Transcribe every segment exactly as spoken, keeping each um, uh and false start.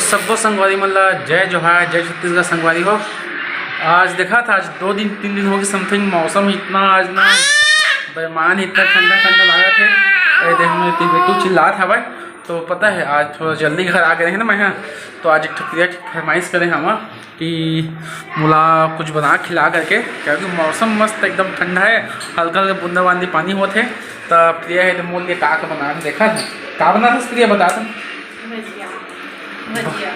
सब्बो संगवारी मन ला जय जोहार, जय छत्तीसगढ़ संगवारी हो। आज देखा था, आज दो दिन, तीन दिन हो गए समथिंग, मौसम इतना आज ना बेमान, इतना ठंडा ठंडा लागत है। ए देख, हमर तीन बेटू चिल्लात हवय, तो पता है आज थोड़ा जल्दी घर आ गए हैं ना मैं, हाँ, तो आज एक ठो प्रिया के फरमाइश करे हवा कि मोला कुछ बना खिला करके, क्योंकि मौसम मस्त एकदम ठंडा है, हल्का हल्का बूंदाबांदी पानी होत है। तो प्रिया है तो मोल के का का बना के देखा था, का बना था प्रिया, बता था। भजिया। भजिया।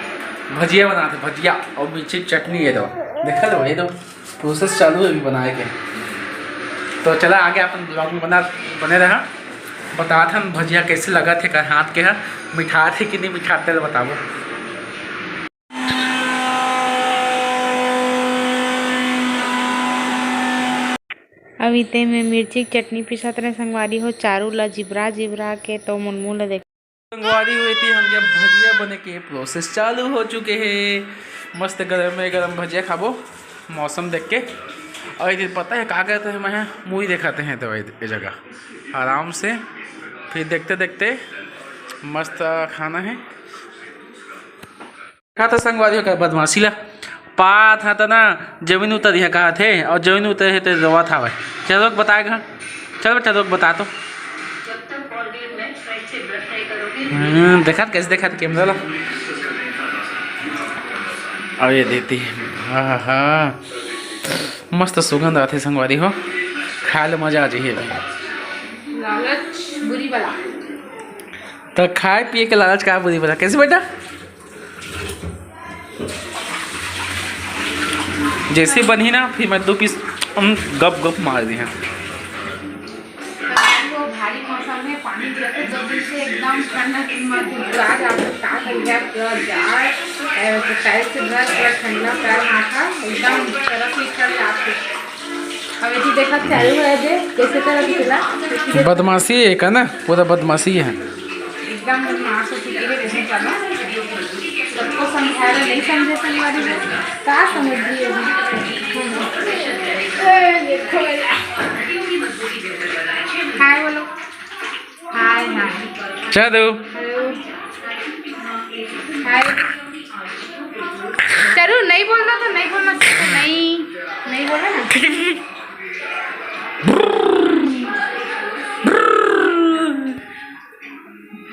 भजिया बनाथे, भजिया और मिर्ची के चटनी। ये दो, देखा तो, ये दो प्रोसेस चालू है अभी बनाए के। तो चला आगे अपन ब्लॉग में बना, बने रहा, बताथन भजिया कैसे लगा थे कर हाथ के, हा मिठाथे कि नहीं मिठाथे, तेला बताबो। अभी ते में मिर्ची के चटनी पिसत रहे संगवारी हो, चारू ला जिबरा जिबरा के तो मुनमुन ला देख। संगवारी हो, एती हमर भजिया बने के प्रोसेस चालू हो चुके हे। मस्त गरमे गरम भजिया खाबो मौसम देख के। और ये पता है का करते हैं, मैं मूवी दिखाते हैं तो ये जगह आराम से, फिर देखते देखते मस्त खाना है। का था संगवारी हो, का बदमाशी ला पात हा तना जमीन उतर यहाँ कहा थे, और जमीन उतर है तो रोवा था भाई। चल रोक बताएगा, चल बेटा रोक बता तो। हम्म, देखा कैसे देखा था कैमरा ला। अब ये देती, हाँ हाँ, मस्त सुगंध आथे संगवारी हो, खाए ले मजा आ जाइए भाई। लालच बुरी बला। तो खाए पिए के लालच का बुरी बला, कैसे बेटा? जैसे बनही ना, फिर मैं दो पीस, हम गप गप मार दी हैं। भारी मौसम है, पानी गिरत है दो दिन से, एकदम ठंडा, मत जा, जा, का करिया, पूरा जाड़, ए, तो टाइल्स से भरा, पूरा ठंडा पैर माथा, एकदम तरफ ही चल जाते। अब ये देखा चालू है दे, कैसे तरह की चला? बदमाशी है का ना, पूरा बदमाशी है। एकदम बदमाश हो चुकी है, देखो चलो। सबको समझाया, नहीं समझे संगवारी लोग, का समझ लिए अभी? ए, देखो भैया। हाय बोलो। हाय, हाय। जादू। हेलो। हाय। चलो, नहीं बोलना तो नहीं बोलना, नहीं, नहीं बोलना ना।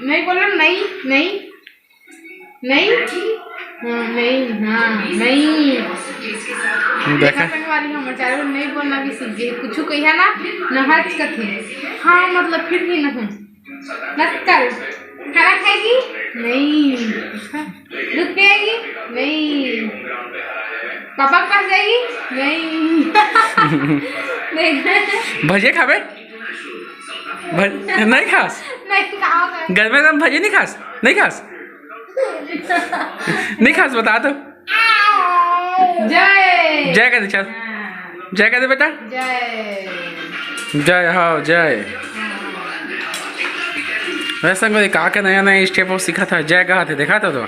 नहीं बोलना, नहीं, नहीं। नहीं? हाँ, नहीं, हाँ, नहीं। देखा? देखा संगवारी, हमर चारों नहीं बोलना भी सीख गए। कुछ कहिया ना, नहाच कथे। हाँ, मतलब, फिर भी नहीं। नक्कल। खाना खाएगी? नहीं। दूध पिएगी? नहीं। पापा के पास जाएगी? नहीं। नहीं। भजिया खाबे? भज-, नहीं खास? नहीं खाओगे। घर में तुम भजिया नहीं खास? नहीं खास? नहीं खास, बता तो। जय। जय कर दे, चल। हाँ। जय कर दे बेटा। जय। जय, हाँ, जय। हाँ। वैसे संगवारी, का के नया नया स्टेप वो सीखा था, जय कहा थे, देखा था तो।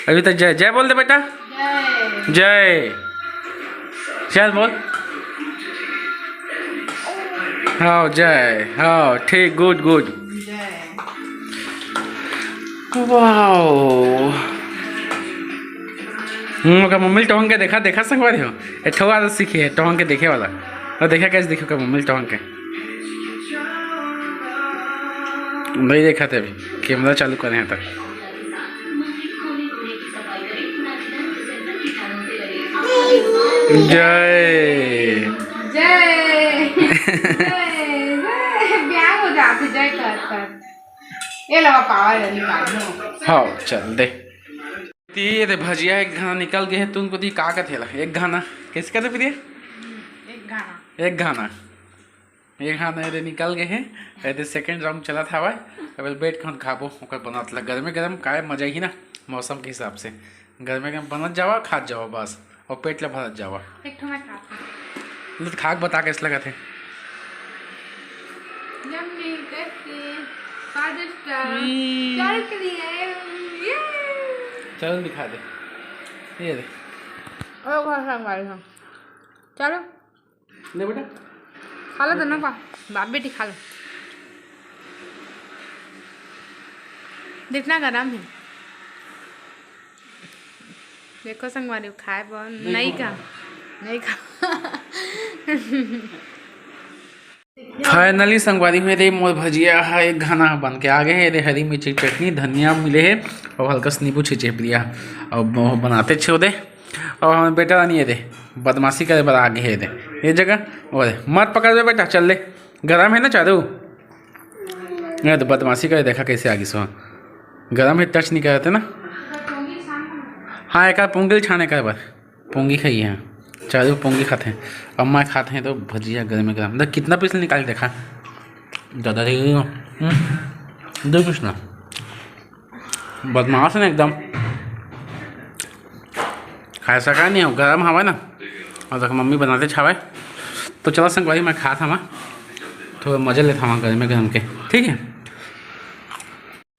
अभी तो जय, जय बोल दे बेटा। जय। जय। चल बोल। हाँ, जय। हाँ, ठीक, गुड, गुड। जय। वाओ। हम्म, ओकर मम्मी टोंग के देखा, देखा संगवारी हो। ए, ठो आदत सीखी है, टोंग के देखे वाला। और देखा कैसे देखो ओकर मम्मी टोंग के। नहीं देखा थे अभी, कैमरा चालू करे हैं तक। जय। जय। जय। जय। ब्याह हो जाते जय कर कर। ये लो पावर निकाल दो। हाँ, चल दे। ती ये दे भजिया एक घाना निकल गए है, तुमको ती का कथे ला? एक घाना। कैसे कथे प्रिय? एक घाना। एक घाना। ये घाना ये दे निकल गए है। ये दे सेकंड राउंड चला था भाई। अब बैठ खान खाबो, ओकर बनात ला गरमे गरम, काय मजा ही ना मौसम के हिसाब से। गरमे गरम बनत जावा, खात जावा बस। और पेट ला भरत जावा। एक ठो मैं खात हूँ। ले तो खा के बता कैसे लगत है। Yummy, tasty, स्वादिष्ट, हम्म। प्यारे के लिए, ये। चल दिखा दे, ये दे। ओ, बहुत संगवारी हो। चलो। ले बेटा। खा लो दोनों पा, बाप बेटी खा लो। देखना गरम है। देखो संगवारी, खाए बर नहीं का, नहीं का। फाइनली संगवारी हो, ये दे मोर भजिया ह एक घना बन के आ गे हे। ये दे हरी मिर्ची के चटनी, धनिया मिले हे अउ हल्का सा नींबू छिंचे हे प्रिया। अउ वो बनाते छे ओदे, अउ हमर बेटा रानी ये दे बदमाशी करे बर आ गे हे। ये दे ये जगह, वो दे मत पकड़ दे बेटा, चल ले। गरम हे ना चारू? ये तो बदमाशी करे, देखा कैसे आ गिस। गरम हे, टच नहीं करते ना। हाँ, एक आध पोंगी छाने का बर। पोंगी खाई है, चारू पोंगी खाते हैं। अम्मा खाते हैं तो भजिया गरम गरम। देख कितना पीस निकाल के देखा। दादा रे, हम्म, दो पीस ना। बदमाश है ना एकदम। खाए सका नहीं हो, गरम हवा ना। अउ देख मम्मी बनाते छावे। तो चला संगवारी, मैं खात हवा, थोड़ा मजा लेत हवा गरम गरम के, ठीक है।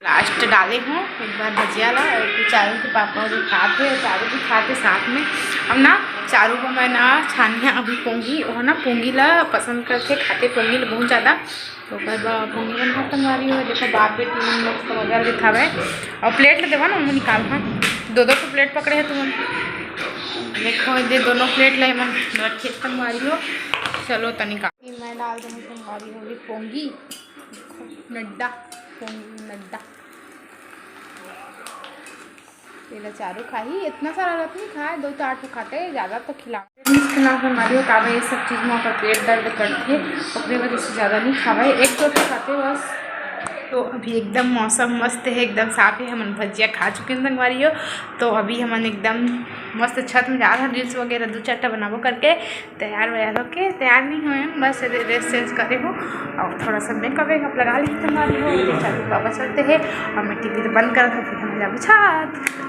लास्ट डाले हूँ एक बार भजिया ला, अउ चारू के पापा भी खात हे, चारू भी खात हे साथ में। अब ना चारू को मैं ना छानिया अभी पोंगी, वो ना पोंगी ला पसंद करथे, खाथे पोंगी ला बहुत ज़्यादा। तो ओकर बर पोंगी बनात संगवारी हो। देखो बाप बेटी मन मस्त मजा लेत हवे। अउ प्लेट ला देवा ना, ओमा निकाल। हाँ, दो दो ठो प्लेट पकड़े हे तुमन। देखो ये दोनों प्लेट ला एमन रखे संगवारी हो। चलो तनी का मैं डाल दूँ संगवारी हो ये पोंगी। नड्डा, पोंगी नड्डा। तेला चारू खाही, इतना सारा रत नहीं खाए, दो चार ठो खाते, ज़्यादा तो खिला। मिस खिला संगवारी हो, काबर ये सब चीज़ में ओकर पेट दर्द करथे, ओकरे वजह से ज़्यादा नहीं खावे, एक दो ठो खाते बस। तो अभी एकदम मौसम मस्त है, एकदम साफ है। हमन भजिया खा चुके हैं संगवारी हो, तो अभी हमन एकदम मस्त छत में जा रहे हैं, रील्स वगैरह दो चार ठो बनाबो करके। तैयार वैयार होके, तैयार नहीं हुए हैं, बस ड्रेस चेंज करे हो और थोड़ा सा मेकअप वेकअप लगा लेते हैं संगवारी हो। ये चारू पापा चलते हैं और मैं टीवी तो बंद कर दूँ, फिर हम जाबो छत।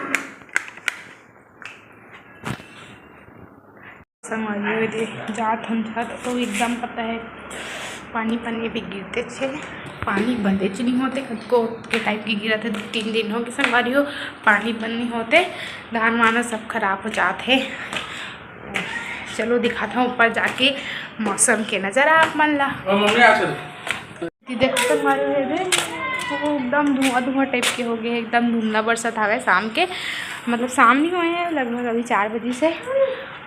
संगवारी हो, ये जात हम छत तो एकदम पता है पानी पानी भी गिरते छे, पानी बंदेच नहीं होते, कतको के टाइप की गिरत है। दो तीन दिन हो गए संगवारी हो, पानी बंद नहीं होते, धान वान सब खराब हो जात है। चलो दिखाता हूँ ऊपर जाके मौसम के नजारा आप मन ला। ओ मम्मी, आ चल। ये देखो संगवारी हो, ये दे, वो एकदम धुआं धुआं टाइप के हो गए, एकदम धुंधला बरसत हवे शाम के, मतलब शाम नहीं हुए हैं, लगभग अभी चार बजे से।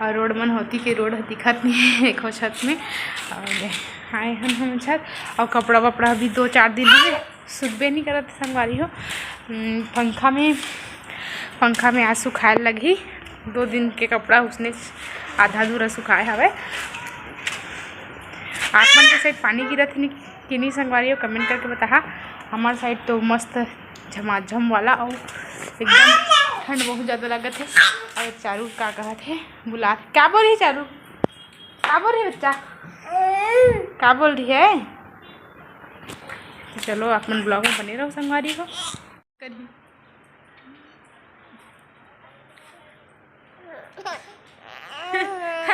और रोड मन होती के रोड दिखत नहीं है एको छत में। और आए हन हम छत, और कपड़ा वपड़ा भी दो चार दिन हो गए सुखबे नहीं करत संगवारी हो। हम्म, पंखा में, पंखा में आज सुखाए लगही। दो दिन के कपड़ा उसने आधा अधूरा सुखाए हवे। आप मन के साइड पानी गिरत हे कि नहीं संगवारी हो, कमेंट करके बताहा। हमार साइड तो मस्त झमाझम वाला और एकदम ठंड बहुत ज़्यादा लगत है। और चारू का कहत है, बुला, क्या बोल रही चारू? का बोल रही बच्चा? का बोल रही है? तो चलो आप मन ब्लॉग में बने रहो संगवारी हो। करी।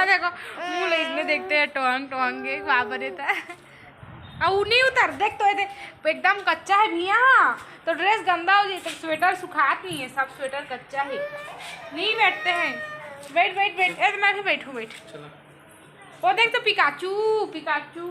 देखो मुंह ले इसने देखते हैं टोंग टोंग के का बने था। अब उ नहीं उतर, देख तो ये देख, एकदम कच्चा है भैया, तो ड्रेस गंदा हो जाए, तो स्वेटर सुखात नहीं है, सब स्वेटर कच्चा है, नहीं बैठते हैं। बैठ बैठ बैठ, ए मैं भी बैठू, बैठ। वो देख तो पिकाचू, पिकाचू।